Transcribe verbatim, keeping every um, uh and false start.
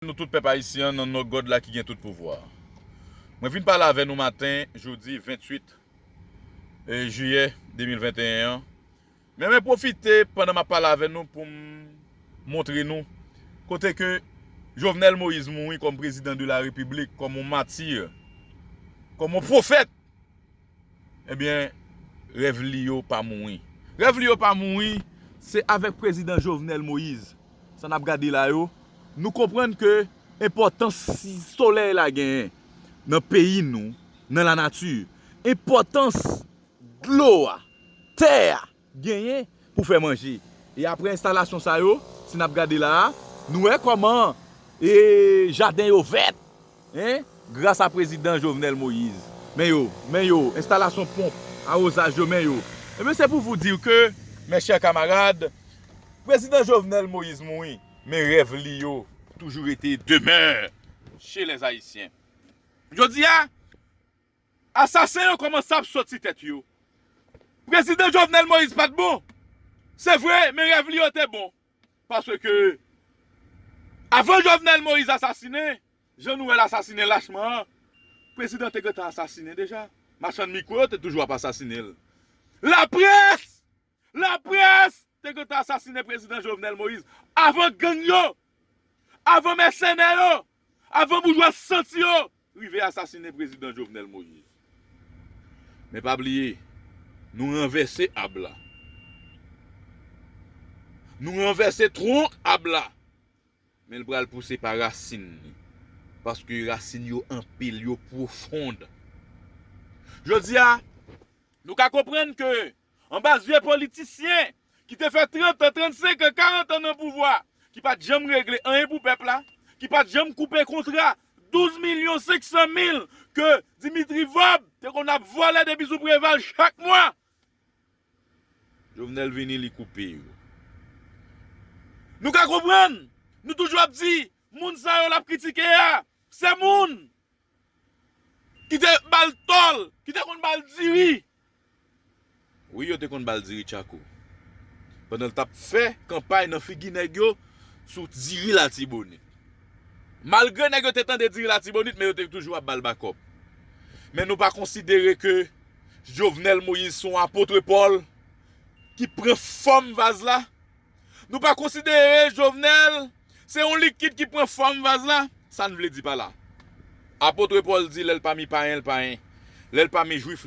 Nou tout pèp ayisyen an nan non God la ki gen tout pouvwa. Mwen vin pale avè nou maten, jodi venntuit, e, jiyè de mil venteyen an. Men mwen pwofite pandan m ap pale avè nou pou m montre nou kote ke Jovenel Moïse mouri kòm prezidan de la Repiblik, kòm yon matir, kòm yon pwofèt. Ebyen, rèv li yo pa mouri. Rèv li yo pa mouri, se avèk prezidan Jovenel Moïse. Sa n ap gade la yo, nou konprann ke enpòtans si solèy la genyen nan peyi nou, nan lanati, enpòtans dlo a, tè a genyen pou fè manje. E apre enstalasyon sa yo, si n ap gade la a, nou wè kòman e jaden yo vèt, en, gras a prezidan Jovenel Moïse. Men yo, men yo, enstalasyon ponp, awozaj yo, men yo. Ebyen, se pou vous dire que, mes chers camarades, prezidan Jovenel Moïse mouri, men rèv li yo toujou rete demeure chez les Haïtiens. Jodi a, asasen yo kòmanse ap soti tèt yo. Prezidan Jovenel Moïse pa t bon. Se vre, men rèv li yo te bon. Paske, avan Jovenel Moïse asasinen, jan nou wè l asasinen lachman an, prezidan te gentan asasinen deja. Machann mikwo yo te toujou ap asasinen l. Laprès! Laprès te gentan asasinen prezidan Jovenel Moïse. Avan gang yo, avan mèsenè yo, avan boujwa santi yo, rive asasinen prezidan Jovenel Moïse. Men pa bliye, nou ranvèse ab la. Nou ranvèse twonk ab la. Men l pral pouse pa rasin li. Paske rasin yo anpil, yo pwofond. Jodi a, nou ka konprann ke anba zye politisyen ki te fè trant an, trannsenk an, karant an nan pouvwa, ki pa t janm regle anyen pou pèp la, ki pa t janm koupe kontra douz milyon senk san mil ke Dimitri Vorbe te konn ap vòlè depi sou Preval chak mwa. Jovenel vini, li koupe yo. Nou ka konprann, nou toujou ap di, moun sa yo l ap kritike a, se moun ki te ba l tòl, ki te konn ba l diri. Wi, yo te konn ba l diri tchako. Pandan l t ap fè kanpay nan figi nèg yo sou diri Latibonit. Malgre nèg yo te tande diri Latibonit, men yo te toujou ap ba l bakòp. Men nou pa konsidere ke Jovenel Moïse se yon apot Pòl ki pran fòm vaz la? Nou pa konsidere Jovenel se yon likid ki pran fòm vaz la? Sa n vle di pa la? Apot Pòl di lè l pami payen, l payen. Lè l pami jwif,